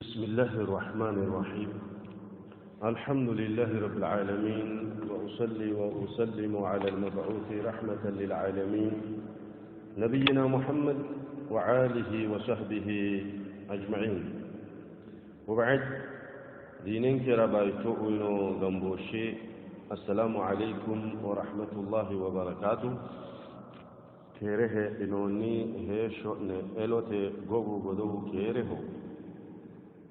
بسم الله الرحمن الرحيم. الحمد لله رب العالمين، وأصلي وأسلم على المبعوث رحمة للعالمين نبينا محمد وعاله وصحبه أجمعين. وبعد، دينك ربايتو غنبوشي. السلام عليكم ورحمة الله وبركاته. keerehe inoonni heeshsho'ne elote gogu godowu keereho.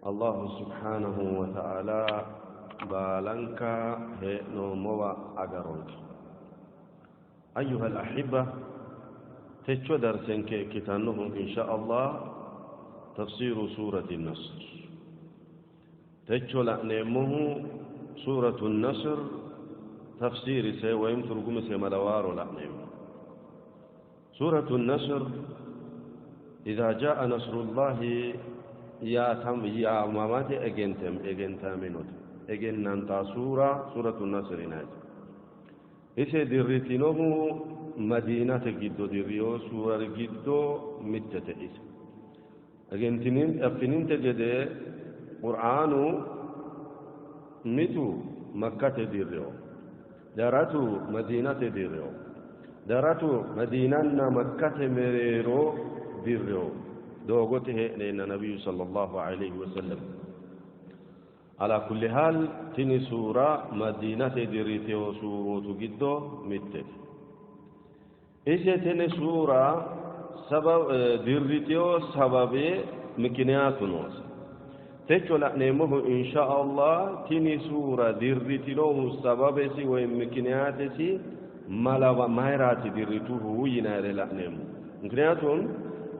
Allahu subhanahu wa ta'ala baalanka hee'noommowa agaronke. Ayyuha al-ahibba, techo darsenke ikkitannohu insha Allah tafsiru surati nasr. Techo la'neemmohu suratu nasr tafsirise ወይም ትርጉምሴ መለዋሮ la'neemmo. سورة النصر إذا جاء نصر الله يا تم يا مامات أجنتم أجنتامينوت أجننتا سورة سورة النصر ناج إذا دريتينه مدينة جدو دريو سورة جدو متة إذا أجنتين أفنين تجد قرآن متو مكة دريو دراتو مدينة دريو daratu madiinanna makkate mereero dirreo doogote hee'neenna nabiyyu sallallahu alayhi wasallam. Ala kulli haal tini suura madiinate dirriteo suurootu giddo mittete. Ise tini suura sabab dirriteo sababe mikiniyaatu noose. Techo la'neemmohu insha Allah tini suura dirritinohu sababesi woy mikiniyaatesi malawa mayraati dirrituhu yinayre la'neemmo. ምክንያቱም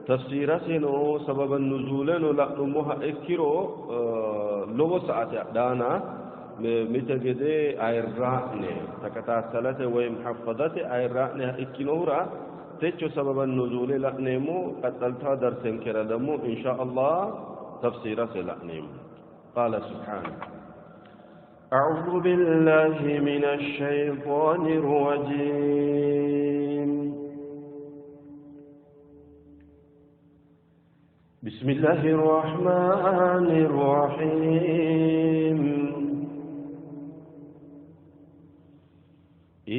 ተፍሲራሴኖ ሰበበ ኑዙለኖ la'nummoha ikkiro lowo ሰዓት ያዳና mite gede ayirra'ne ተከታተለte ወይም ሐፈዘte ayirra'ne ikkinohura techo ሰበበ ኑዙሌ la'neemmo. ቀጠልታ ደርሰንኬራ ደግሞ ኢንሻ አላህ ተፍሲራሴ la'neemmo. ቃለ ስብሓነሁ أعوذ بالله من الشيطان الرجيم. بسم الله الرحمن الرحيم.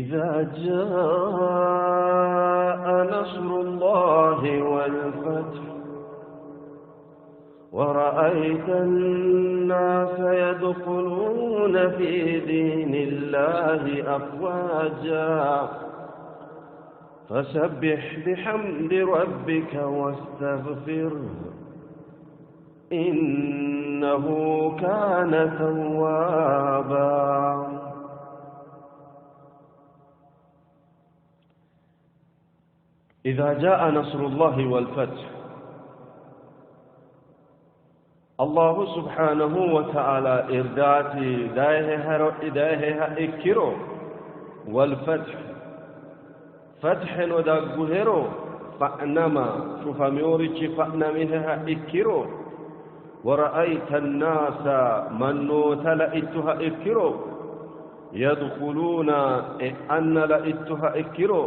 إذا جاء نصر الله والفتح ورأيت الناس يدخلون في دين الله أفواجا فسبح بحمد ربك واستغفره إنه كان توابا. إذا جاء نصر الله والفتح، الله سبحانه وتعالى إرداتي دايها إكرو والفتح فتح ودقهرو فأنما شوفاميوريتش فأنمها إكرو ورأيت الناس من لئتها إكرو يدخلون أن لئتها إكرو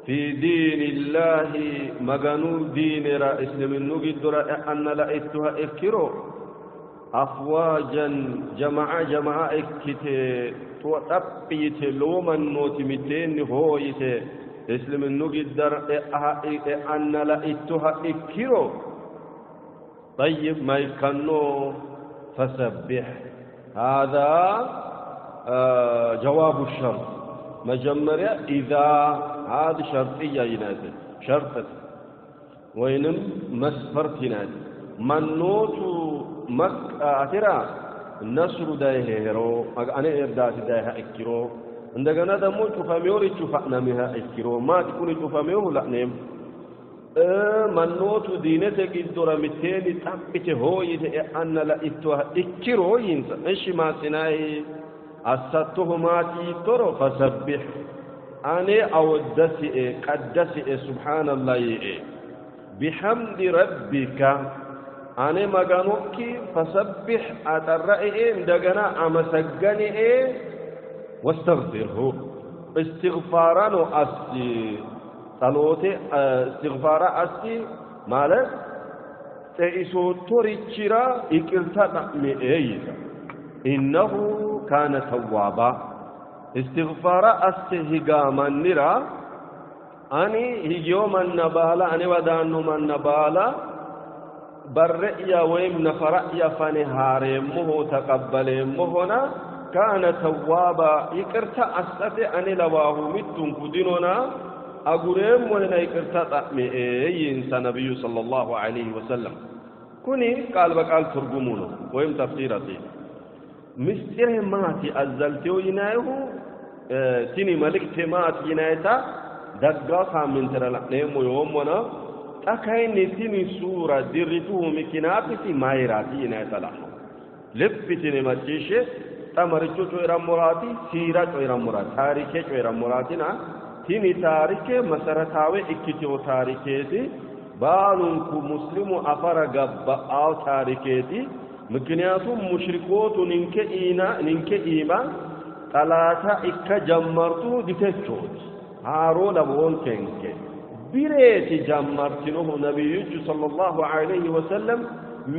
في دين الله مغنو دين رئيس من نجدر أن لئتها إكرو أفواجا جماعة جماعة إكتي تطبيت لوما نوتمتين هويت اسلم نجدر أن لئتها إكرو. طيب ما يكنو فسبح، هذا جواب الشرط. مجمرة إذا هذا شرطية ينادي شرطة وينم مسفرت ينادي منوت مك أترى النصر دايه هرو أنا إردات دايه إكرو عندنا دمو تفهميوري تفهمنا مها إكرو ما تكوني تفهميوه لا نيم منوت دينتك الدرة متين تبت هويت أن لا إتوه إكرو ينسى إيش ما سناي أسته ما تيترو فسبح أنا أودسئ قدسئ سبحان الله بحمد ربك أنا مغانوك فسبح أترئ دغنا أمسغنئ واستغفره استغفارا أسي طلوت استغفارا أسي مالك Xeisoottorichira ይቅርታ xa'mie yiisa. Innahu kaana tawwaaba, istighfaara asse higaa mannira ani higiyo manna baala, anewa daanno manna baala barre'ya ወይም ነፈራ'ያ fane haareemmoho, taqabbaleemmohona kaana tawwaaba, ይቅርታ assate ane lawaahu mittunku dinona agureemmohena ይቅርታ xa'mie yiinsa ነቢዩ ሰለላሁ ዐለይሂ ወሰለም። Kuni ቃል በቃል ትርጉሙ ነው ወይም ተፍሲረቲ። ምስጢር maati azzalteyo yinayihu, tini malikte maati yinayita daggaa saammintira la'neemmo yoommona, xa kayinni tini suura dirrituhu mikinaatisi mayiraati yinayita la'no. Lippi tini macciishshe, xa maricho coyirammoraati? Siira coyirammoraati, taarike coyiramoraatina tini taarike መሰረታዊ ikkitewo taarikeeti, baalunku muslimu afara gabba'awo taarikeeti. ምክንያቱም ሙሽሪኮቱ ninke iina ninke iima xalaata ikka jammartuhu ditechooti, haaroo laboonkenke bireeti jammartinohu. Nabiyyichu sallallahu alayhi wasallam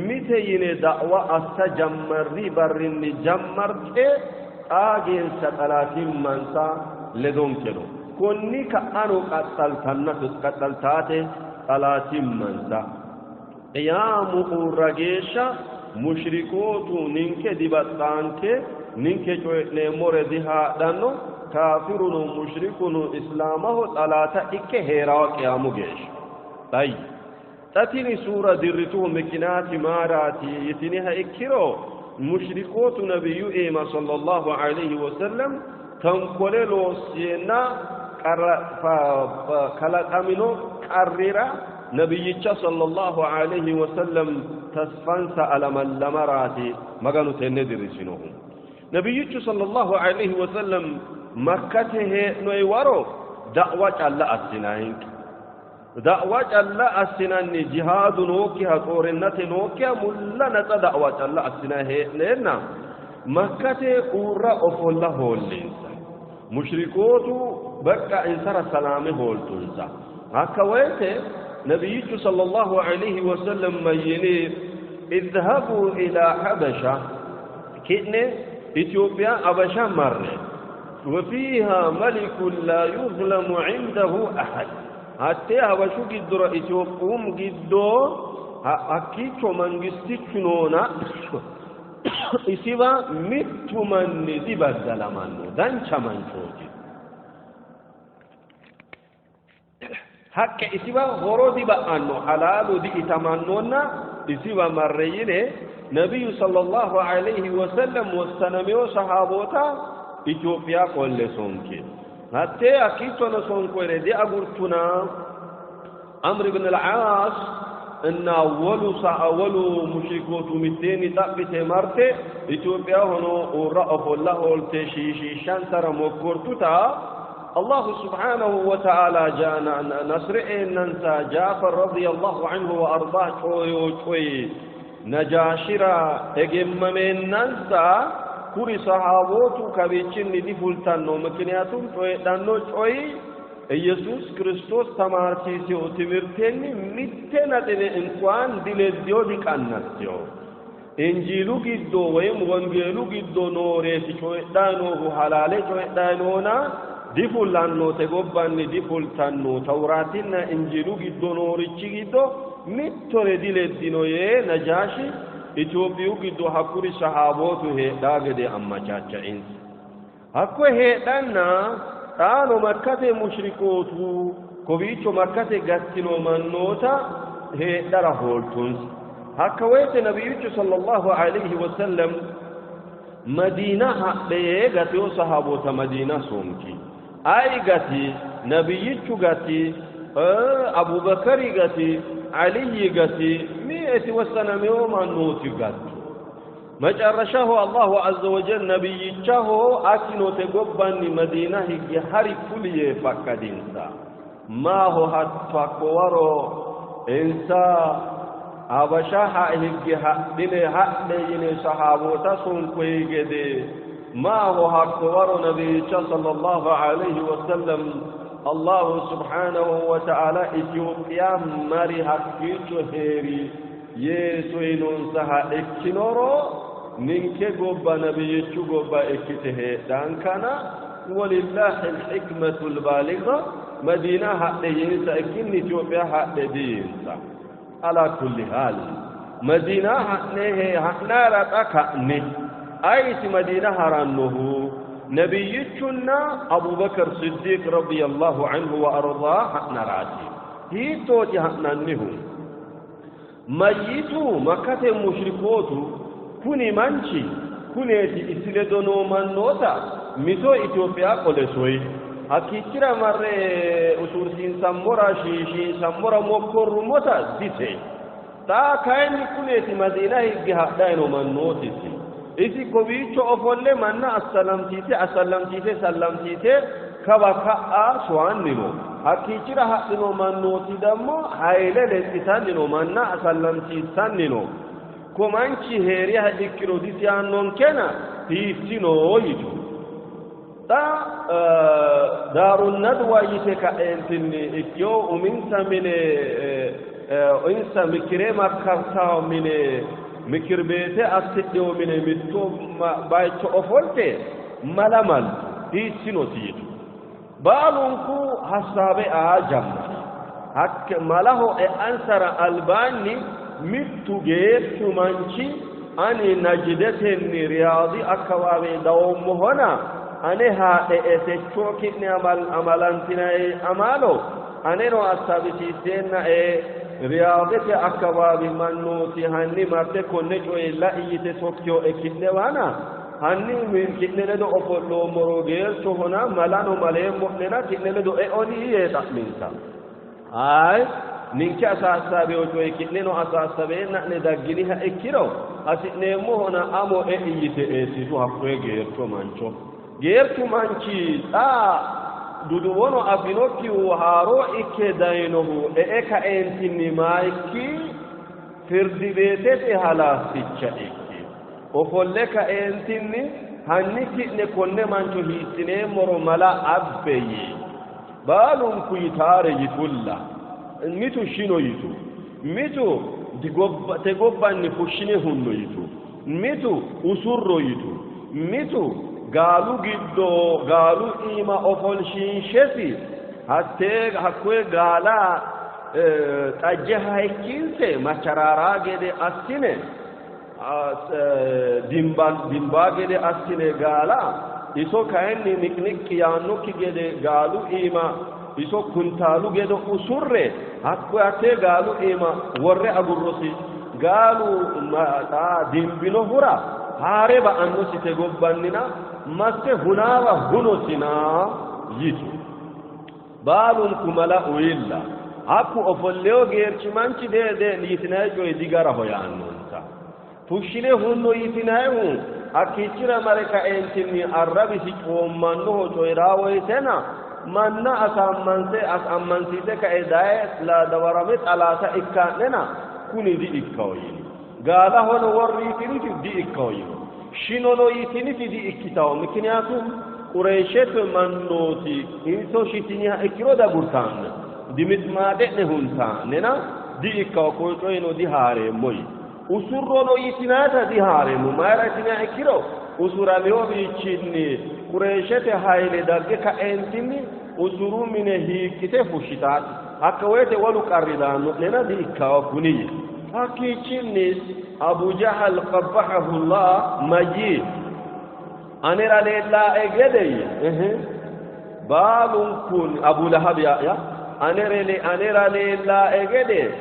mite yine da'wa assa jammarri barrinni jammarte xaa geeshsha xalaatimmansa ledonke no. Konni ka'ano qaxxaltanna qaxxaltaate xalaatimmansa qiyaamu uurra geeshsha mushrikootu ninke dibaxxaanke, ninke coyi'neemmore dihaadhanno. Kaafiruno mushrikuno islaamaho xalaata ikke heerawa qiyaamu geeshsha. Tayi xa tini suura dirrituhu mikinaati maaraati yitiniha ikkiro, mushrikootu nabiyyu iima sallallahu alayhi wasallam tankole loosseenna kalaqamino qarrira nabiyyicha sallallahu alayhi wasallam tasfansa alamallamaraati Maganu tenne dirrisinohu. Nabiyyichu sallallahu alayhi wasallam Makkate hee'noyi waro da'wa calla assinayinke, da'wa calla assinanni, jihaadu nookkiha, xoorinnate nookkiha, mulla natsa da'wa calla assinayi hee'neenna Makkate uurra ofolla hoollinsa. Mushrikootu በቃ insara salaame hooltunsa. Hakka woyte nabiyyichu sallallahu alayhi wasallam mayyini, idhabu ila Habasha, ki'ne Itoophiyaa Abasha marre, وفيها ملك لا يظلم عنده أحد. Hattee Habashu giddora, Itoophiyum giddo hakkiicho mangistichu noona, isiwa mittu manni dibaddalamanno, dancha manchooti, haqqe isiwa horo diba'anno, halaalu di'itamannonna isiwa marre yine nabiyyu sallallahu alayhi wasallam wossanameyo sahaboota Itoophiyaa qolle sonke. Hattee hakkiichono sonkoyre diagurtuna, Amr ibn al-Aas እና wolu wolu mushrikootu mitteenni xa'mite marte Itoophiyahono uurra ofolla hoolte shiishiishshansara mokkortuta, Allahu subhanahu wa ta'ala nasre eennansa Jaafar radiyallahu anhu wa ardaa coyo coyi Najaashira egemmameennansa kuri sahaabootu kawiichinni difultanno, ምክንያቱም coyidhanno coyi ኢየሱስ ክርስቶስ ተማርሲሲው ትምህርቴኒ mitte naxine እንኳን dileddiyo diqannasseyo, injiilu giddo ወይም ወንጌሉ giddo nooreeti coyidhayi noohu, halaale coyidhayi noona difullannote, gobbanni difultanno, tawraatinna injiilu giddo noorichi giddo mittore dileddino yee Najaashi Itophiyu giddo hakkuri sahaabootu heedhaa gede ammachaacha'insa. Hakko heedhanna xaano Makkate mushrikootu kowiicho Makkate gattino mannoota heedhara hooltunsa. Hakka woyte nabiyyichu sallallahu alayhi wasallam Madiina hadhe yee gateyo sahaboota Madiina sonki. Ay gati? Nabiyyichu gati, Abubakari gati, Aliyi gati, mi'eti wassanameyo mannooti gattu. መጨረሻሁ አላሁ ዐዘ ወጀል ነቢይቻሆ atinote gobbanni Madiina higge hari fuli yee fakkadinsa. Maaho hatto hakko waro insa Habasha higge hadhine hadhe yine sahaboota sonkoyi gede, maaho hakko waro nabiyyicha sallallahu alayhi wasallam Allahu subhanahu wa ta'ala Itoophiyaa mari hakkiicho heeri Yee soyinonsaha ikkinoro ninke gobba nabiyyichu gobba ikkite heedhaankana walillahi alhikmatu albaligha Madiina hadhe yiinsa ikkinni Itoophiya hadhe diyiinsa. Ala kulli haal Madiina ha'ne ha'nara xa ka'ne ayiti Madiina harannohu nabiyyichunna Abubakar Siddiq radiyallahu anhu wa ardaa ha'naraati. Hiittooti ha'nannihu? Mayyitu Makkate mushrikootu kuni manchi kuneeti isi ledo noo mannoota mito Itophiya qole soyi. Hakkiichira marre usursiinsammora shiishiinsammora mokkorrummota dise. Xa kayinni kuneeti Madiina higge hadhayi no mannootisi. Isi kowiicho ofolle manna assalamsiise assalamsiise sallamsiise kawa ka'a soyanni no. Hakkiichira hadhino mannooti dammo hayle lexxitanni no, manna sallamsiissanni no. Ko manchi hee'riha ikkiro disiyaannonkena hiissino yitu. Xa Daaru Nadwa yite ka'eentinni ikkiyo uminsa mine insa mikire makkartawo mine mikir beete assidhewo mine mitto bayicho ofolte mala maltu hiissinosi yitu. Baalunku hassaabe aa jammari. Hakke malaho e'ansara albaanni mittu geerchu manchi ani Najdetenni Riyaadi akkawaawe dawoommohona ane haadhe techo ki'ne amalantinayi amaalo aneno assaabisiisseennae Riyaadete akkawaawi mannooti hanni marte konne coye lai yite sokkiyoe ki'newana hanni ki'ne ledo ofolloommoro geerchohona malano maleemmo'nena ki'ne ledo eoni yee xa'minsa. Hayi ninke asaassaabeyo coye ki'neno asaassabeena'ne dagginiha ikkiro hasi'neemmohona amo e'i yite eessitu hakkoye geercho mancho. Geerchu manchi xa duduwono afinokkihu haaroo ikke dayinohu e'e kaeentinni maayikki firdi beetete halaafficha ikki. Ofolle kaeentinni hanni ki'ne konne mancho hiissineemmoro mala abbe yii. Baalunku yitaare yitulla. Mitu shino yitu. Mitu te gobbanni fushshine hunno yitu. Mitu usurro yitu. Mitu gaalu giddo gaalu iima ofolshiinshesi hattee hakkoye gaala xajje hayikkinse macharaaraa gede assine dimbaa gede assine gaala iso kayinni niqniqqi yaannokki gede gaalu iima iso kuntaalu gede usurre hakkoye hattee gaalu iima worre agurrosi gaalu dimbinohura haare ba'annosi te gobbannina masse hunaawa hunosina yitu. Baalunku mala uyilla. Hakku ofolleyo geerchi manchi deede yitinayi coyi digaraho yaannonsa. Fushshine hunno yitinayihu hakkiichira mare kaeentinni arrabisi coommannoho coyiraa woyitena manna asaammanse ammansiise kae daye dawarame xalaata ikkaa'nena kuni di ikkawo yini. Gaalahono worri yitiniti di ikkawo yino. Shinono yitiniti di ikkitawo. Mikiniyatum Qureeshete mannooti inso shitiniha ikkiro dagurtaanne dimixmaaxe'ne huntaa'nena di ikkawo koye coyino di haareemmo yii. Usurrono yitinayita di haareemmo. Mayira yitiniha ikkiro usurameyowiichinni Qureeshete hayle dagge ka'eentinni usuru mine hiiqqite fushshitaati. Hakka woyite wolu qarri daanno'nena di ikkawo kuni yii. Hakkiichinni Abu Jahal qabbahahu Allah mayyi anera leellaae gede yii. Baalunkun Abu Lahab ya anera leellaae gede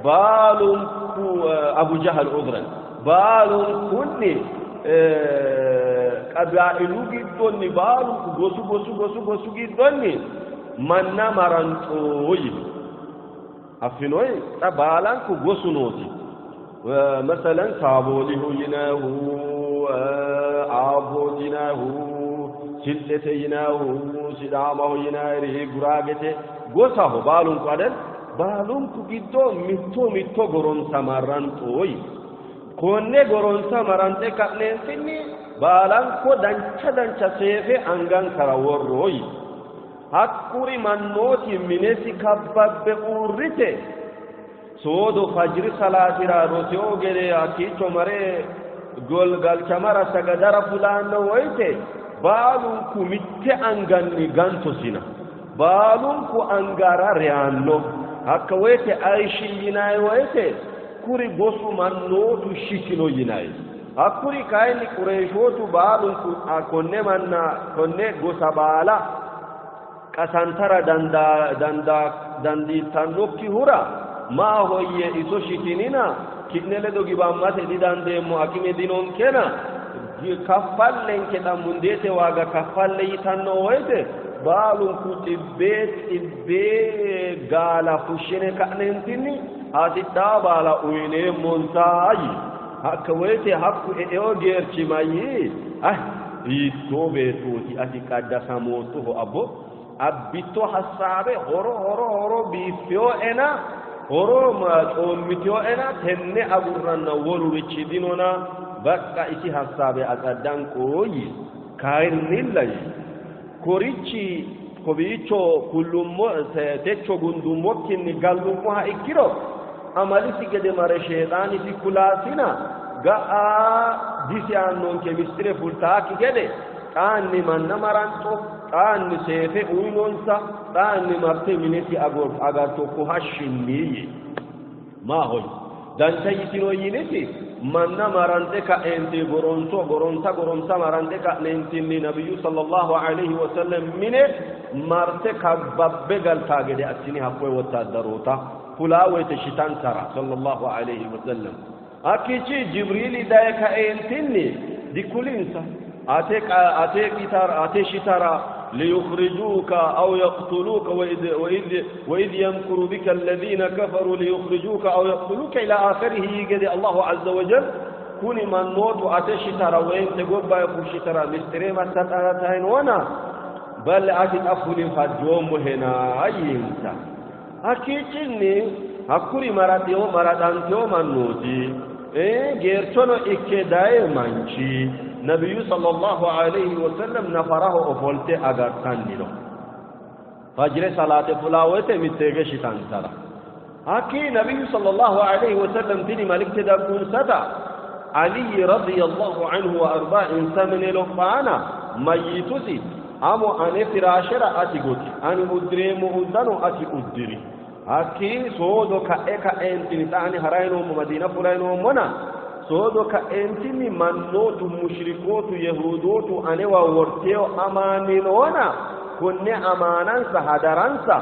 baalunku Abu Jahal udran baalunkunni qabaa'ilu giddonni baalunku gosu gosu gosu gosu giddonni manna maranxoo yii. Affinoyi xa baalanku gosu nooti. Masalan Saaboolihu yinayihu, Aabooti yinayihu, Silxete yinayihu, Sidaamaho yinayiri, Guraagete gosaho baalunku adel baalunku giddo mitto mitto goronsa maranxoo yii. Konne goronsa maranxe ka'neentinni baalanko dancha dancha seefe angankara worroo yii. Hakkuri mannooti minesi kabbabbe uurrite Soodo fajri salaatira roseo gede hakkiicho mare galchamara sagadara fulanno woyte baalunku mitte anganni gantosina, baalunku angara reyaanno. Hakka woyte ayshi yinayi woyte kuri gosu mannootu shitino yinayi. Hakkuri kayinni Qureeshootu baalunku konne manna konne gosa baala qasantara dandiitannokkihura maahoyye iso shitinina ki'ne ledo gibammate didandeemmo, aqime dinonkena kaffallenke xa mundeete waaga kaffalle yitanno woyte baalunku xibbee xibbee gaala fushshine ka'neentinni hasidhaa baala uyineemmonsa yii. Hakka woyte hakku e'eo geerchi mayyi, ah hiittoo beettooti ati qaddasamoottoho abbo, abbitto hassaabe horo horo horo biiffeyoena horo coommiteyoena tenne agurranna wolurichi dinona baqqa isi hassaabe atsaddanqo yii. Kayinnilla yii, korichi kowiicho kullummo techo gundummokkinni gallummoha ikkiro amalisi gede mare sheexaanisi kulaasina ga'a disi'annonke mistire fultaakki gede xaanni manna maranxo, xaanni seefe uyinonsa, xaanni marte minesi agarto kohashshinni yii. Maahoy dancha yitino yinisi manna marante ka'eenti goronso goronsa goronsa marante ka'neentinni nabiyyu sallallahu alayhi wa sallam mine marte kabbabbe galtaa gede assini hakkoye wottaaddaroota fulaa woyte shitansara sallallahu alayhi wa sallam. Hakkiichi Jibriili daye ka'eentinni dikulinsa ate ate shitara liyukhrijuuka aw yaqtuluuka wa idh yamkuru bika alladhina kafaru liyukhrijuuka aw yaqtuluuka ila akhirihi gede Allahu azza wa jal kuni mannootu ate shitara woyinte gobba fushshitara mistire massaxaratahinona bal ati xa fuli fajjoommohena yiinsa. Hakkiichinni hakkuri maradhanteyo mannooti geerchono ikke daye manchi nabiyyu sallallahu alayhi wa sallam nafaraho ofolte agartanni no. Fajre salaate fulaa woyte mitteege shitansara. Hakki nabiyyu sallallahu alayhi wa sallam tini malikte daggunsata Ali radiyallahu anhu wa arda insa mine lophaana mayyitusi amo ane firaashera ati goti, ani uddireemmo uddano ati uddiri. Hakki soodo ka'e ka'eentinni xa ani harayi noommo Madiina fulayi noommona soodo ka'eentinni mannootu mushrikootu yehudootu anewa worteyo amaaninoona konne amaanansa hadaransa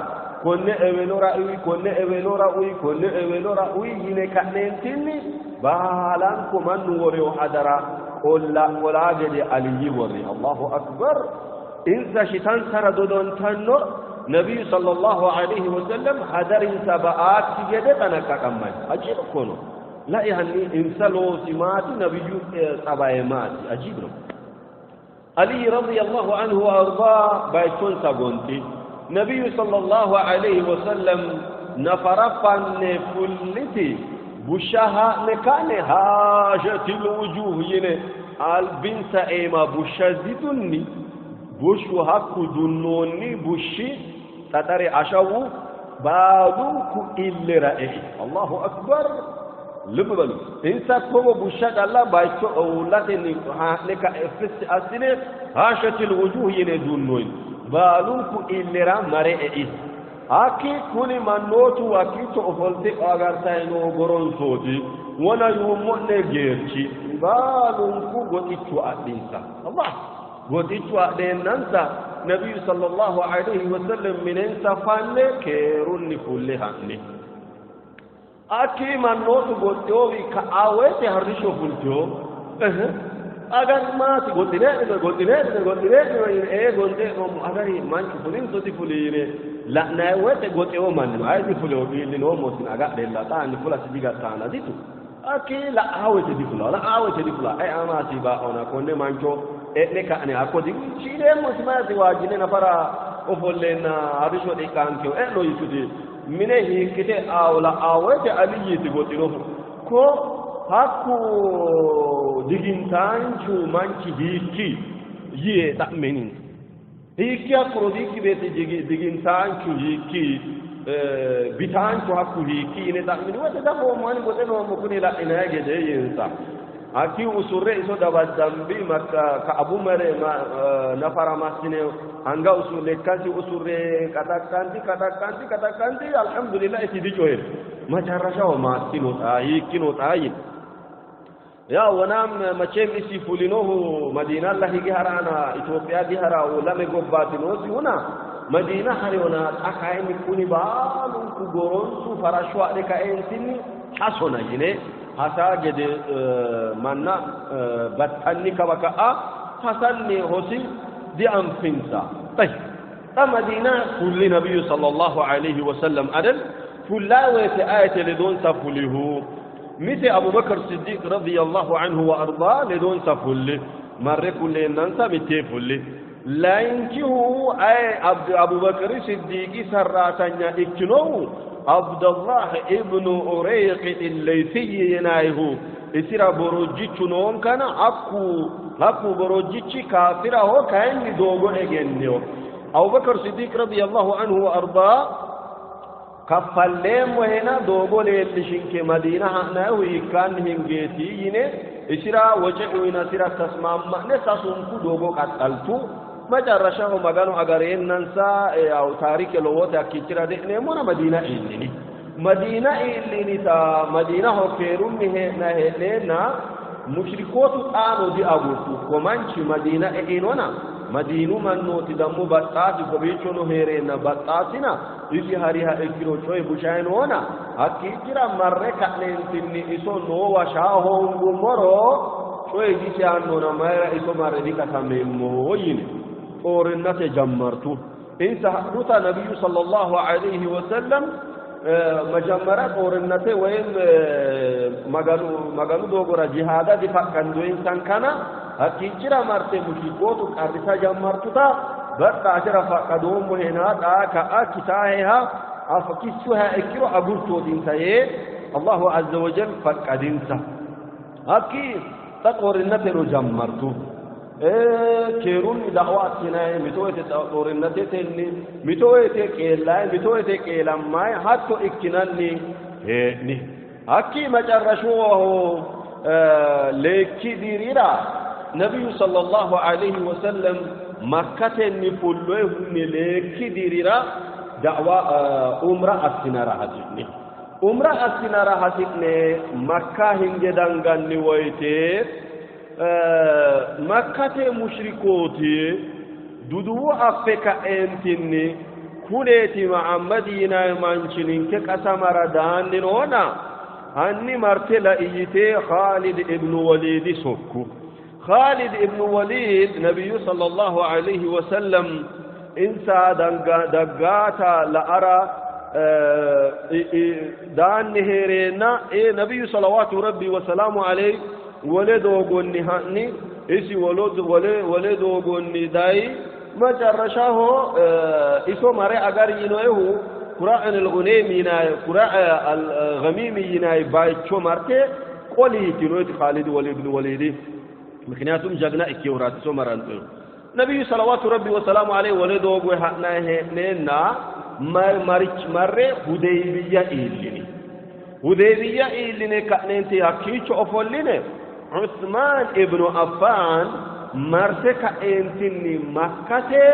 konne ewelora uyi, konne ewelora uyi, konne ewelora uyi yine ka'neentinni baalanko mannu woreyo hadara qolla qolaa gede Aliyyi worri. Allahu akbar. Insa shitansara dodontanno nabiyyu sallallahu alayhi wa sallam hadarinsa ba'aakki gede xanaqqaqammay. Ajiib እኮ ነው። ላይ hanni insa loosi maati nabiyyu tsabaye maati ajiib ነው። Ali radiyallahu anhu wa arda bayichonsa gonti nabiyyu sallallahu alayhi wa sallam nafara fanne fulliti busha haa'ne ka'ne haashatil wujuh yine albinsa eema busha zidunni bushu hakku dunnoonni bushshi xaxare ashawu baalunku illera e'i. Allahu akbar. ልብ በሉ። Insa togo busha calla bayicho uullatenni haa'ne ka'e fissi assine haashatil wujuh yine dunnoyi baalunku illera mare e'i. Hakki kuni mannootu hakkiicho ofolte agartayi noo goronsooti wona yuummo'ne geerchi baalunku goxichu adhinsa. Allah goxichu adheennansa nabiyyu sallallahu alayhi wa sallam minensa fanne keerunni fulle ha'ni. Akki mannootu goxxeyowi ka'a woyte harrisho fulteyo agari maati goxxinee'nino goxxinee'nino goxxinee'nino yine ee gonxee'noommo agari manchu fulinso difuli yine la'nayi woyte goxeyo manni no ayi difuleyo iillinoommosin agadhella xaanni fulasi digattaana ditu. Akki la'aa woyte difula la'aa woyte difula ai amaasi baa'ona konne mancho e'ne ka'ne hakko shiileemmosi mayati waajjine nafara ofolleenna harrisho dhiqqaankeyo e'no yituti mine hiikkite aawo la'aa woyte Aliyyiiti goxinohu ko hakku digintaanchu manchi hiikki yee xa'meninsa. Hiikki hakku rodiikki beetti digintaanchu hiikki Bitaanchu hakku hiikki yine xa'mini woyte dafoommo ani goxe noommo kuni la'inay gede yiinsa. Hakkii usurre iso dabaddambi ka'abu mare nafara massine anga usu lekkasi usurre qaxaqqanti qaxaqqanti qaxaqqanti alhamdulillah isi dicoyir መጨረሻው maassino xaa hiikkino xaa yine ያ ወናም መቼም isi fulinohu madiinalla hige harana Itoophiya dihara lame gobbaati noosihuna madiina hariyona xa kayinni kuni baalunku goronsu farashsho adhe kaeentinni hasona yine hasa gede manna battanni kawa ka'a hasanni hosi dianfinsa. طيب xa madiina fulli nabiyyu sallallahu alayhi wasallam adel fulla woyte ayete ledonsa fulihu mise Abubakar Siddiq radiyallahu anhu wa arda ledonsa fulli marre kulleennansa mittee fulli layinkihu ay Abubakar Siddiqi sarraatanya ikkinohu Abdullah ibnu Urayqi al-Laythi yinayhu isira borojjichu noonkana hakku borojjichi kaafiraho kayinni doogo egenneyo Abubakar Siddiq radiyallahu anhu wa arda kaffalleemmohena doogo leellishinke Madiina ha'nayihu hiikkaanni hingeeti yine isira woce uyinasira tasmaamma'ne sasunku doogo qaxxaltu መጨረሻው maganu agareennansa ያው ታሪክ lowote hakkiichira de'neemmona Madiina iillini Madiina iillinita Madiinaho keerunni hee'na hee'neenna mushrikootu xaano diagurtu ko manchi Madiina e'inona Madiinu mannooti dammo baxxaasi kowiichono hee'reenna baxxaasina isi hariha ikkiro coyi bushayi noona hakkiichira marre ka'neentinni iso noowa shaa hoongummoro coyi disiyaannona mayira iso marre dikatameemmo yine ጦርነት ጀመርቱ። insa hadhuta ነቢዩ ሰለላሁ ዐለይሂ ወሰለም መጀመሪያ ጦርነቴ ወይም maganu doogora jihaada difaqqandoyinsan kana hakkiichira marte mushrikootu qarrisa jammartuta badha atera faqqadoommohena xaa ka'a kitaaheha kissuha ikkiro agurtootinsa yee Allahu azza wajal faqqadinsa. Hakki xa ጦርነቴno jammartu keerunni da'wa assinayi mito woyte xorinnatetenni mito woyte qeellayi mito woyte qeelammayi hatto ikkinanni hee'ni. Hakki macarrashuwaho leekki dirira nabiyyu sallallahu alayhi wasallam makkatenni fulloyihunni leekki dirira da'wa umra assinara hasi'ni. Umra assinara hasi'ne Makka hinge danganni woyte makkate mushrikooti duduwu affe ka'eentinni kuneeti Muhammad yinayi manchi ninke qasamara daanni noona hanni marte la'i yite Khalid ibnu Waliidi sokku. Khalid ibnu Waliid nabiyyu sallallahu alayhi wasallam insa daggaata la'ara daanni hee'reenna nabiyyu salawaatu rabbi wa salaamu alayhi wole doogonni ha'ni isi wole doogonni dayi መጨረሻho iso mare agar yinoehu Qura'an al-Ghunaym yinayi Qura'a al-Ghamim yinayi baycho marte qoli yitinoyti Khalid ibn Walid ምክንያቱም ጀግና ikkewuraati iso maranxoyu ነቢዩ ሰለዋቱ ረቢ ወሰላሙ ዐለይሂ wole doogo ha'nayi hee'neenna marich marre Hudaybiya iillini. Hudaybiya iilline ka'neenti hakkiicho ofolline Usmaan ibnu Affaan marte ka'eentinni Makkate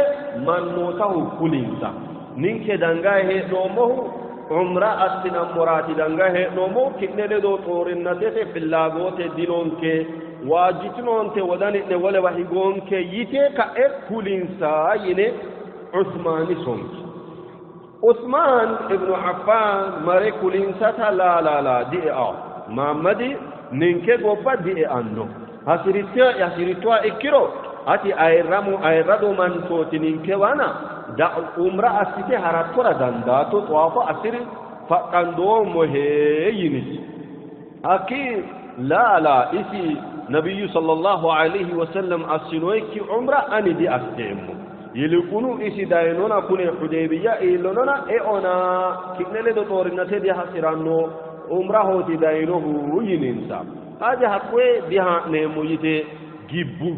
mannootahu kulinsa. Ninke dangayi hee'noommohu umra assinammoraati dangayi hee'noommohu ki'ne ledo xoorinatete fillaagote dinonke waajjitinoonte wodani'ne wolewa higoonke yite ka'e kulinsa yine Usmaani sonki. Usmaan ibnu Affaan mare kulinsata laa laa laa di'e'awo Muhammadi ninke gobba di'e'anno hasirittoha ikkiro ati ayirramu ayirrado manchooti ninkewana umra assite harattora dandaatto xawaafo assiri faqqandoommohe yinisi. Hakki laa laa isi nabiyyu sallallahu alayhi wasallam assinoyikki umra ani diasseemmo yiliqunu isi dayinona kune Hudaybiya iillonona e'ona ki'ne ledo xoorinate dihasiranno umrahooti dayinohu yininsa. Haja hakkoye diha'neemmo yite gibbu.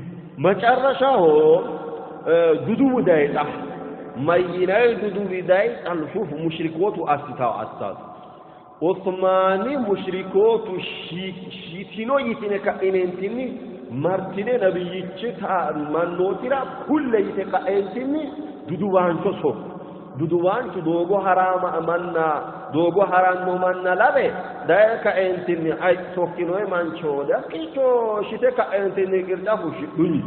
መጨረሻው duduwu dayi xa Mayyinayi duduwi dayi xalfuuf mushrikootu assitawo assaatu. Usmaani mushrikootu shitino yitine ka'ineentinni martine nabiyyichi mannootira kulle yite ka'eentinni duduwaancho sokku. Duduwaanchu doogo haraama manna doogo haranno manna lawe daye kaeentinni ay sokkinoe mancho dakkicho shite ka'eentinni qirca fushshidhunyi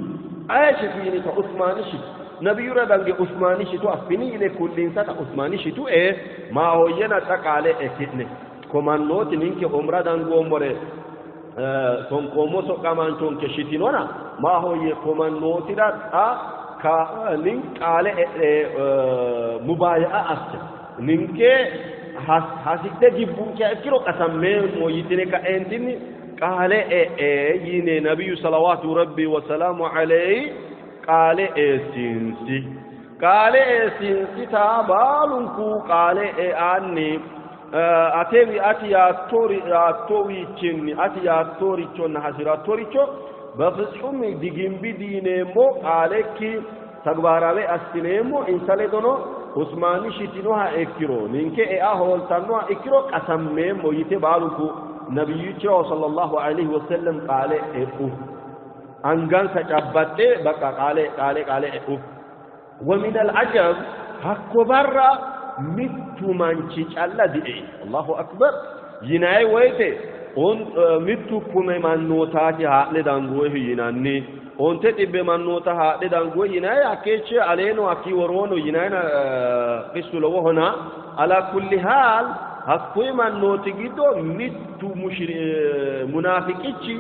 aye shitu yinita Usmaani shitu nabiyura dange Usmaani shitu affini yine kullinsata Usmaani shitu e maahoyyena xa qaale e ki'ne ko mannooti ninke umra dangoommore sonkoommo soqqamaanchonke shitinona maahoyye ko mannootira xa nin qaale mubaaya'a asse ninke hasidhe gibbunkeha ikkiro qasammeemmo yitine ka'eentinni qaale e'e yine nabiyyu salawaatu rabbi wasalaamu alayhi qaale eessinsi qaale eessinsita baalunku qaale e'anni atewi ati yaattowiichinni ati yaattorichonna hasirattoricho በፍጹም ዲግምቢ diineemmo qaalekki ተግባራዊ assineemmo insa ledono Usmaani shitinoha ikkiro ninke ea hooltannoha ikkiro qasammeemmo yite baalunku nabiyyichaho sallallahu alayhi wasallam qaale e'u angansa cabbaxxe baqa qaale qaale qaale e'u ومن العجب hakko barra mittu manchi calla diei Allahu akbar yinayi woyte mittu kume mannootaati haa'ne dangoehu yinanni onte xibbe mannoota haadhe dangoe yinayi hakkeechi aleeno hakkii woroono yinayina qissu lowohona ala kulli haal hakkuyi mannooti giddo mittu munaafiqichi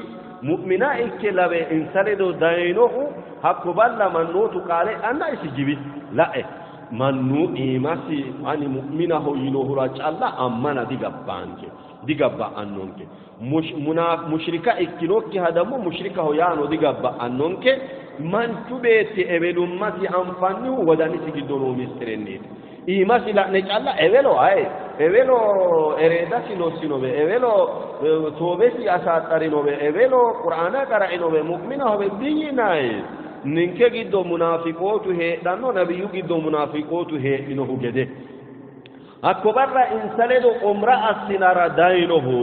mu'mina ikke lawe insa ledo dayinohu hakko balla mannootu qaale anna isi jibi la'e mannu iimasi ani mu'minaho yinohura calla ammana digabbaanke digabba'annonke mushrika ikkinokkiha dammo mushrikaho yaano digabba'annonke manchu beetti ewelummasi anfannihu wodanisi giddo noo mistirenniiti iimasi la'ne calla ewelo aye ewelo ereedasi lossinowe ewelo toobesi asaaxxarinowe ewelo qur'aana qara'inowe mu'minahowe diyinayi ninke giddo munaafiqootu heedhanno nabiyyu giddo munaafiqootu heedhinohu gede hakko barra insa ledo umra assinara dayinohu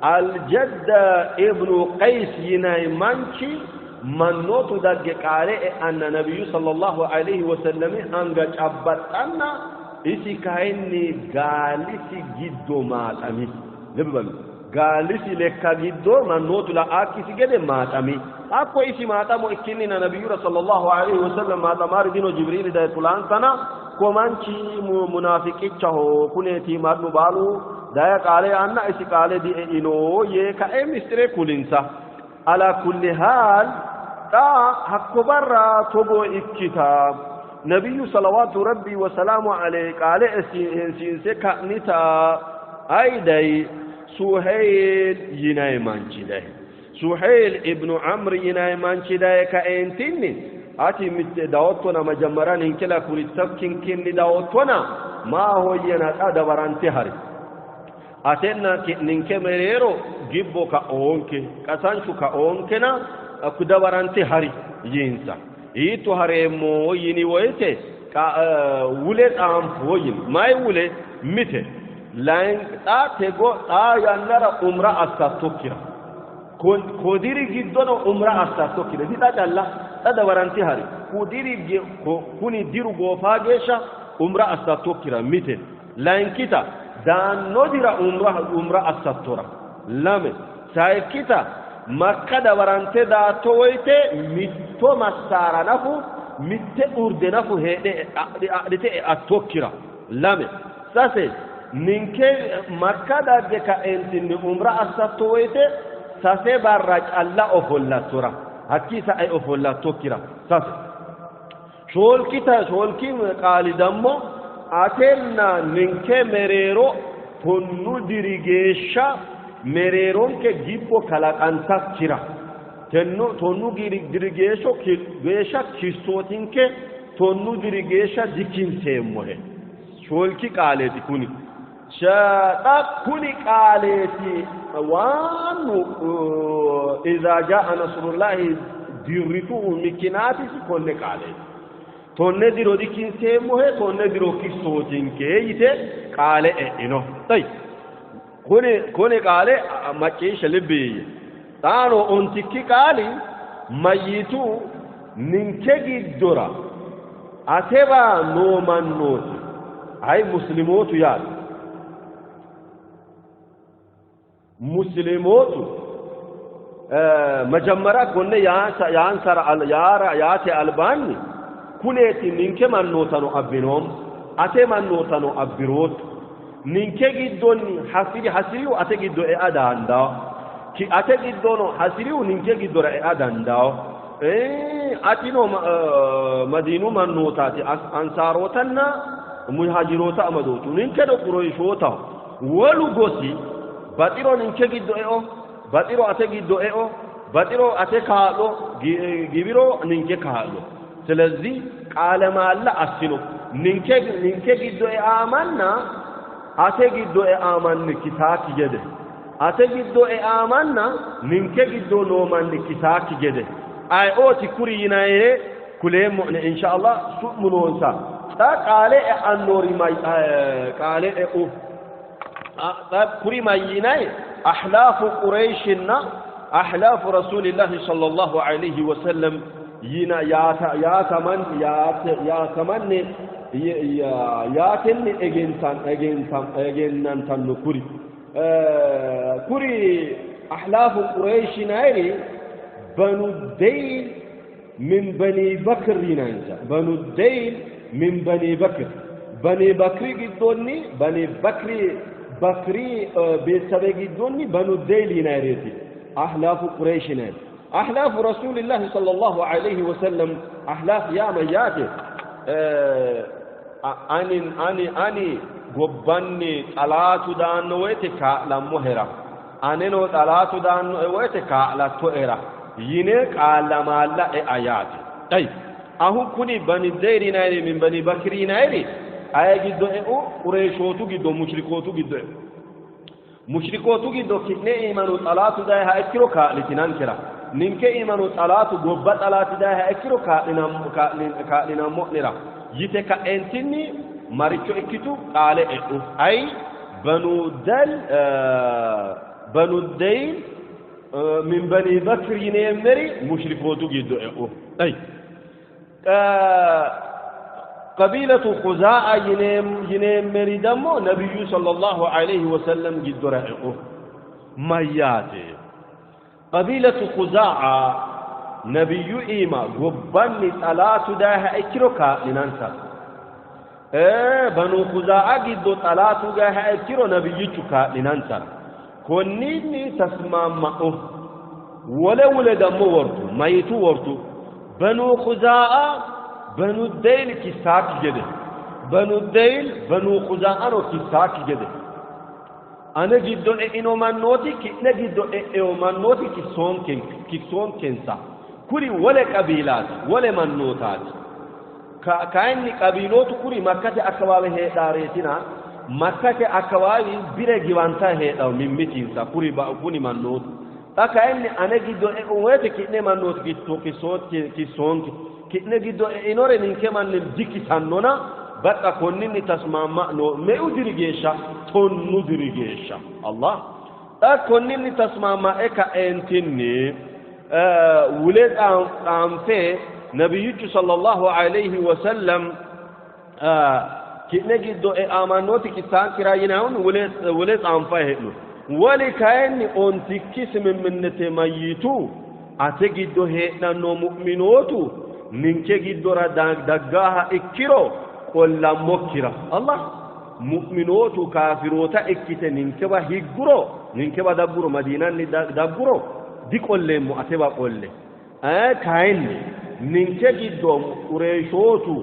Aljadda ibnu Qays yinayi manchi mannootu dagge qaale e'anna nabiyyu sallallahu alayhi wasallami anga cabbaxxanna isi kayinni gaalisi giddo maaxami ልብ በሉ gaalisi lekka giddo mannootu la'aakkisi gede maaxami hakko isi maaxamo ikkinnina nabiyyura sallallahu alayhi wasallam maaxamaari dino Jibriili daye kulaansana ko manchi munaafiqichaho kuneeti mannu baalu daye qaale anna isi qaale die'ino yee ka'e mistire kulinsa ala kulli haal xa hakko barra togo ikkita nabiyyu salawaatu rabbi wasalaamu alayhi qaale esiinse ka'nita ayidayi Suheyl yinayi manchi dayi Suheyl ibnu Amr yinayi manchi daye ka'eentinni ati mitte dawottona majammara ninkela kurittakkinkinni dawottona maahoyyena xa dabarante hari atenna ninke mereero gibbo ka'oonke qasanchu ka'oonkena dabarante hari yiinsa hiitto hareemmo yini woyte wule xaanfo yini mayi wule mite xa tego xaa yannara umra assattokkira kodiri giddono umra assattokkira dixa calla xa dabarante hari kudiri kuni diru goofaa geeshsha umra assattokkira mite layinkita daanno dira umra assattora lame sayikkita Makka dabarante daatto woyte mitto massaara nafu mitte urde nafu heedhe adhite e'attokkira lame sase ninke Makka dagge ka'eentinni umra assatto woyte sase barra calla ofollattora hakkii sa'e ofollattokkira sase shoolkita shoolki qaali dammo atenna ninke mereero tonnu diri geeshsha mereeronke gibbo kalaqantakkira tonnu diri geeshsha kissootinke tonnu diri geeshsha dikinseemmohe shoolki qaaleeti kuni xa kuni qaaleeti waannu idhaa jaa nasrullahi dirrituhu mikkinaatisi konne qaaleeti. Tonne diro dikinseemmohe, tonne diro kissootinke yite qaale e'ino. Tayi kuni qaale macciishshe libbi yiyye. Xaano ontikki qaali mayyitu ninke giddora atewa noo mannooti ay muslimootu yaate. Muslimootu መጀመሪያ konne yaansara yaara yaate albaanni kuneeti ninke mannootano abbinoommo, ate mannootano abbirootto. Ninke giddonni hasiri hasirihu ate giddo ea dandawo, ate giddono hasirihu ninke giddora ea dandawo. Atino Madiinu mannootaati, Ansaarotanna Muhaajiroota amadootu, ninkeno Qurayshootaho. Wolu gosi baxiro ninke giddo eo, baxiro ate giddo eo, baxiro ate kaa'lo, giwiro ninke kaa'lo. ስለዚህ ቃለ መሃላ assino ninke giddo e'aamanna ate giddo e'aamanni kisaakki gede, ate giddo e'aamanna ninke giddo noo manni kisaakki gede. Ayeooti kuri yinayire kuleemmo'ne inshallah, su'mu noonsa. Xa qaale e'annori qaale e'u. Xa kuri mayyinayi? Ahlaafu Qureyshinna ahlaafu Rasuulillahi sallallahu alayhi wa sallam yina yaataman yaatamanni yaatenni egentan egentan egennantanno kuri kuri ahlaafu Quraysh yinayiri Banu Deyl min Bani Bakr yinayinsa. Banu Deyl min Bani Bakr, Bani Bakri giddonni, Bani Bakri Bakri beesabe giddonni Banu Deyl yinayireeti ahlaafu Quraysh yinayiri. Ahlaafu Rasuulillahi sallallahu alayhi wa sallam, ahlaaf yaa mayyaate? Ani gobbanni xalaatu daanno woyte kaa'lammohera, aneno xalaatu daannoe woyte kaa'lattoera yine qaalla maalla ea yaate. Tayi ahu kuni Bani Deyr yinayiri min Bani Bakri yinayiri aye giddo e'u? Qureeshootu giddo, mushrikootu giddo e'u. Mushrikootu giddo ki'ne iimanu xalaatu dayiha ikkiro kaa'litinankera, ninke iimanu xalaatu gobba xalaati dayiha ikkiro kaa'linammo'nera yite ka'entinni maricho ikkitu? Qaale e'u. Ay Banu Dal Banu Deyl min Bani Bakr yineemmeri mushrikootu giddo e'u. Ay qabiilatu Khuzaa'a yineemmeri dammo nabiyyu sallallahu alayhi wa sallam giddora e'u. Mayyaate? Qabiilatu Khuzaa'a nabiyyu iima gobbanni xalaatu dayiha ikkiro kaa'linansa, Banu Khuzaa'a giddo xalaatu dayiha ikkiro nabiyyichu kaa'linansara konninni tasmaamma'u. Wole wule dammo wortu mayitu wortu? Banu Khuzaa'a Banu Deyl kissaakki gede, Banu Deyl Banu Khuzaa'ano kissaakki gede, ane giddo e'ino mannooti ki'ne giddo e'eyo mannooti kissoonkensa. Kuri wole qabiilaati, wole mannootaati. Kayinni qabiilootu kuri Makkate akawaawe heedhaareetina, Makkate akawaawi bire giwanta heedhawo mimmitinsa kuri kuni mannootu. Xa kayinni ane giddo e'u woyte ki'ne mannooti kissoonke, ki'ne giddo e'inore ninke manni dikisannona baqqa konninni tasmaamma no. Meu diri geeshsha? 10 diri geeshsha. Allah, xa konninni tasmaamma'e ka'eentinni wule xaanfe nabiyyichu sallallahu alayhi wa sallam ki'ne giddo e'amannooti kissaankira yinahun wule xaanfa hee'no. Woli kayinni ontikki simimminnete mayyitu? Ate giddo heedhanno mu'minootu ninke giddora daggaaha ikkiro qollammokkira. Allah, mu'minootu kaafiroota ikkite ninkewa higguro, ninkewa dagguro, Madiinanni dagguro diqolleemmo atewa qolle. Kayinni ninke giddo Qureeshootu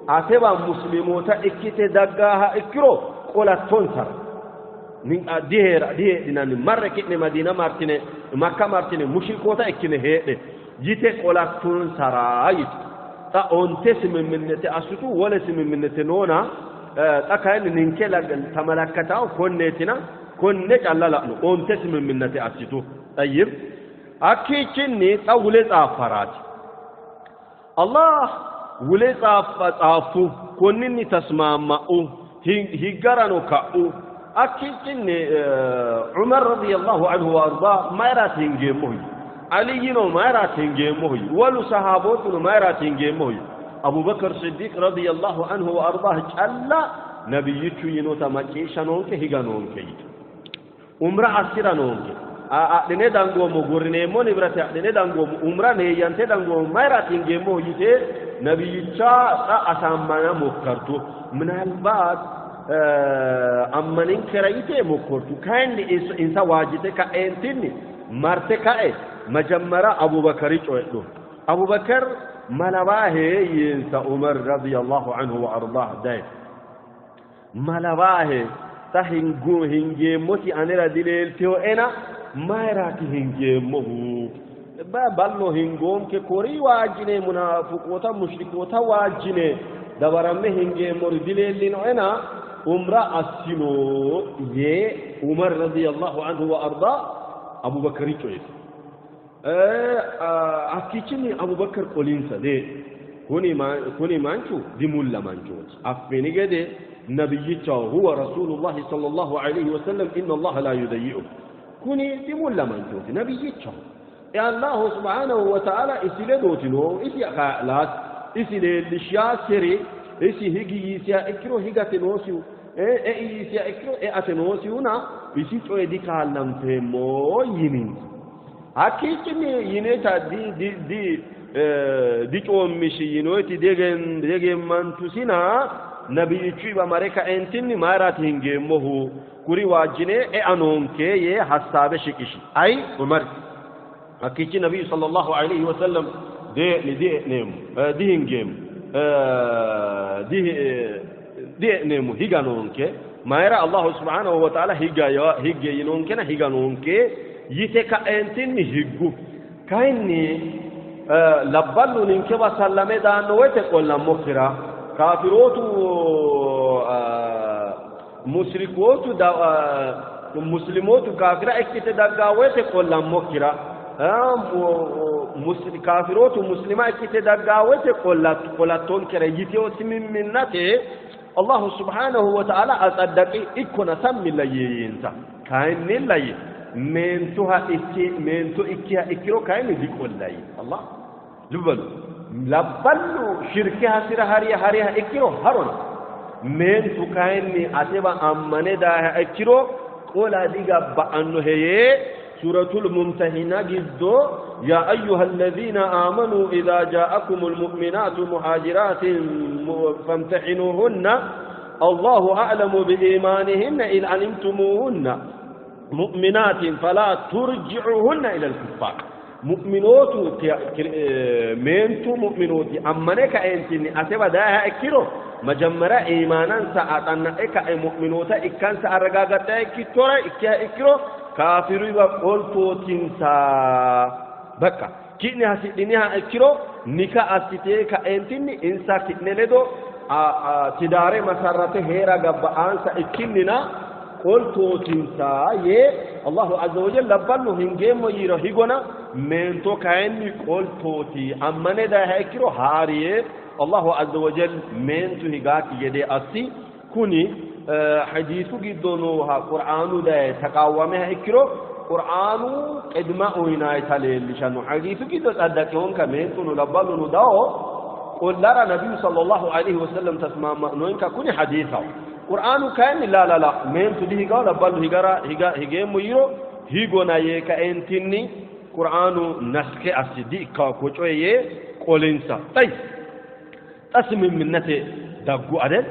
atewa muslimoota ikkite daggaaha ikkiro qolattonsara diheera diheedhinanni, marre ki'ne Madiina martine, Makka martine mushrikoota ikkine heedhe yite qolattonsara yitu. Xa onte simimminnete assitu, wole simimminnete noona. Xa kayinni ninke tamalakkatawo konneetina konne calla la'no. Onte simimminnete assitu. Tayyib, hakkiichinni xa wule xaaffaraati. Allah. Wule ጻፉ konninni tasmaama'u higgarano ka'u akkichinni Umar radiyallahu anhu wa arda mayraati hingeemmohu Aliyino mayraati hingeemmohu wolu sahaabootuno mayraati hingeemmohu Abubakar Siddiq radiyallahu anhu wa ardaah calla nabiyyichu yinota macciishsha noonke higa noonke yitu umra assira noonke adhine dangoommo gorrineemmo nibrate adhine dangoommo umra neeyyante dangoommo mayraati hingeemmohu yite nabiyyicha xa asammana mokkartu ምናልባት ammaninkera yite mokkortu kayinni insa waajjite ka'eentinni marte ka'e majammara Abubakari coyidhu Abubakar malabaahe yiinsa Umar radiyallahu anhu wa ardaah daye malabaahe xa hingeemmoti anera dileelteyoena mayraati hingeemmohu ballo hingoonke kori waajjine munaafiqoota mushrikoota waajjine dabaramme hingeemmori dileellinoena umra assino yee Umar radiyallahu anhu wa ardaa Abubakari coyise hakkiichinni Abubakar qolinsa dee kuni manchu dimulla manchooti affini gede nabiyyichaho huwa rasuulullahi sallallahu alayhi wa sallam inna Allaha laa yudayyi'u kuni dimulla manchooti nabiyyichaho Allahu subhanahu wa ta'ala isi ledooti noohu isi kaa'laasi isi leellishaasiri isi higi yiisiha ikkiro higate noosihu ei yiisiha ikkiro eate noosihuna isi coye dikaallanfeemmo yininsa hakkiichinni yineta dicoommishi yinoyti degemmantusina nabiyyichu mare kaentinni mayraati hingeemmohu kuri waajjine ea noonke yee hassaabe shiqishi ay Umar hakkiichi nabiyyu sallallahu alayhi wa sallam dee'ni die'neemmo dihingeemmo die'neemmo higa noonke mayra Allahu subhanahu wa ta'ala higge yinoonkena higa noonke yite ka'eentinni higgu kayinni labballu ninkewa sallame daanno woyte qollammokkira kaafirootu mushrikootu muslimootu kaafira ikkite daggaa woyte qollammokkira kaafirootu muslima ikkite daggaa woyte qolattonkere yiteyo simimminnate Allahu subhanahu wa ta'ala atsaddaqi ikkona sammilla yiinsa kayinnilla yi meentuha ikki meentu ikkiha ikkiro kayinni diqollayi Allah lubbalu labballu shirke hasira hariya hariha ikkiro harona meentu kayinni atewa ammane daaha ikkiro qola digabba'annohe yee suratul mumtahina giddo ya ayyuha alladhina amanu idha ja'akumul mu'minatu muhajiratin famtahinuhunna Allahu a'lamu biimanihinna in alimtumuhunna mu'minatin fala turji'uhunna ila al-kuffar mu'minootu meentu mu'minooti ammane ka'eentinni atewa daaha ikkiro majammara iimaanansa axanna'e ka'e mu'minoota ikkansa arragaagadha ikkittora ikkiha ikkiro kaafiruwa qoltootinsa bakka ki'ne hasidhiniha ikkiro nika assitee ka'eentinni insa ki'ne ledo tidaare masarrate heera gabba'aansa ikkinnina qoltootinsa yee Allahu azza wa jalla labballu hingeemmo yiiro higona meento kayinni qoltooti ammane daaha ikkiro haari yee Allahu azza wa jalla meentu higaakki gede assi kuni hadiisu giddo nooha qur'aanu daye taqaawwameha ikkiro qur'aanu qidma uyinaayita leellishanno hadiisu giddo tsaddaqehonka meentuno labballuno dawo qollara nabiyyu sallallahu alayhi wa sallam tasmaama'noyinka kuni hadiisaho qur'aanu kayinni la la la meentu dihigawo labballu higara higeemmo yiiro higona yee kaentinni qur'aanu naske assi di ikkawo ko coye yee qolinsa tayi xa simimminnate daggu adel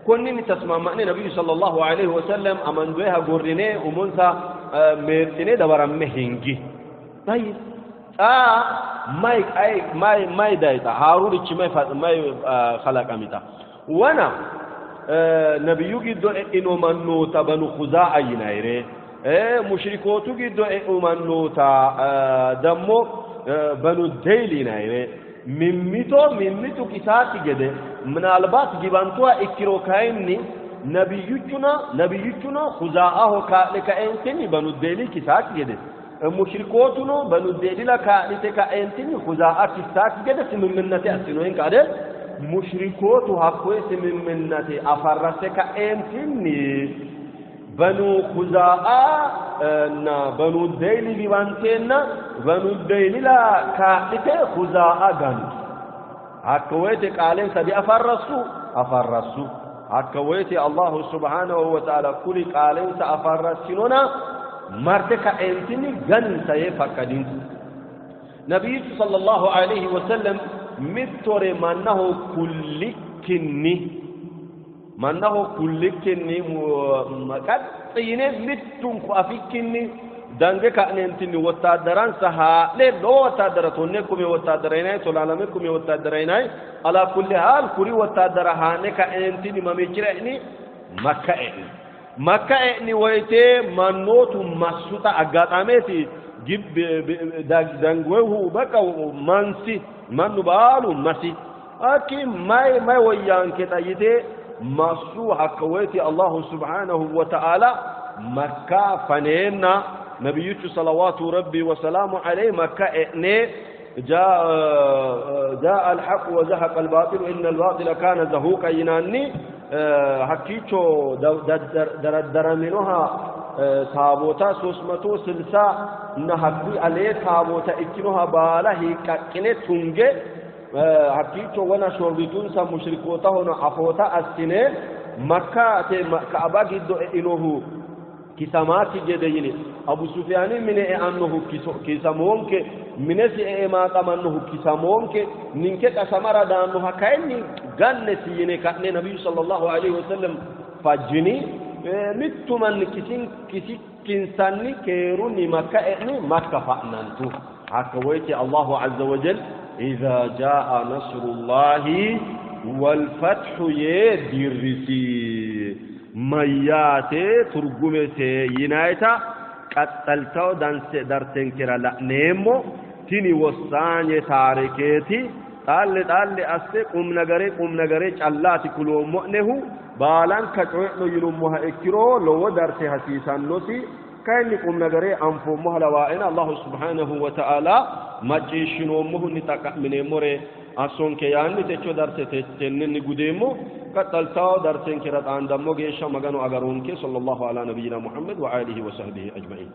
konninni tasmaama'ne nabiyyu sallallahu alayhi wa sallam amandoyeha gorrine umonsa meexxine dabaramme hingi tayi xa may may may dayita haarurichi may may kalaqamita wana nabiyyu giddo e'ino mannoota banu khuzaa'a yinayire mushrikootu giddo e'u mannoota dammo banu deyli yinayire mimmito mimmitu kisaati gede ምናልባት gibantuha ikkiro kayinni nabiyyichuno khuzaa'aho kaa'le ka'eentinni banu deyli kisaaki gede mushrikootuno banu deylila kaa'lite ka'eentinni khuzaa'a kisaaki gede simimminnate assinoyinka adel Mushrikootu hakkoye simimminnate afarrasse ka'eentinni Banu Khuzaa'a እና በኑ ደይሊ giwanteenna Banu Deylila kaa'lite Khuzaa'a gantu. Hakka woyte qaalensa diafarrassu afarrassu. Hakka woyte Allahu subhanahu wa ta'ala kuri qaalensa afarrassinona marte ka'eentinni ganinsa yee faqqadinsa. Nabiyyichu sallallahu alayhi wa sallam mittore mannaho kullikkinni mannaho kullikkinni qaxxi yine mittunku afikkinni dange ka'neentinni wottaaddaransa haadhe lowo wottaaddara 10,000 wottaaddara yinay 12,000 wottaaddara yinay alaa kulli haal kuri wottaaddara haa'ne ka'neentinni mamiichira e'ni Makka e'ni. Makka e'ni woyte mannootu massuta aggaxameeti dangoyhu baqa mansi mannu baalu masi akki may may woyyaanke xa yite massu. Hakka woyte Allahu subhanahu wa ta'ala Makka faneenna nabiyyichu salawaatu rabbi wa salaamu alayhi Makka e'ne jaa al-haqq wa zahaqa al-baaxilu inna al-baaxila kaana zahuuqa yinanni hakkiicho daraddaraminoha taaboota 360 እና hakkuyi alee taaboota ikkinoha baala hiiqqaqqine tunge hakkiicho wona shorritunsa mushrikootahono afoota assine Makkate Ka'aba giddo einohu kisamaakki gede yine Abu Sufyaani mine eannohu kisamoonke, minesi e''e maaxamannohu kisamoonke, ninke qasamara daannoha kayinni gannesi yine ka'ne nabiyyu sallallahu alayhi wa sallam fajjini. Mittu manni kisikkinsanni keerunni Makka e'ni, Makka fa'nantu. Hakka woyte Allahu azza wa jal idha jaa nasrullahi wal fathu yee dirrisi. Mayyaate turgumese yinayita qaxxaltawo darsenkera la'neemmo. Tini wossaanye taarikeeti xaalle xaalle asse qumnagare qumnagare callaati kuloommo'nehu. Baalanka coyi'no yinummoha ikkiro lowo darse hasiisannosi. Kayinni qumnagare anfoommoha lawaa'ena Allahu subhanahu wa ta'ala macciishshinoommohunni xaqqa'mineemmore assonke yaanni techo darse tennenni gudeemmo. Qaxxaltawo darsenkera xaandammo geeshsha Maganu agaronke. Sallallahu ala nabiyyina Muhammad wa alihi wa sahbihi ajma'in.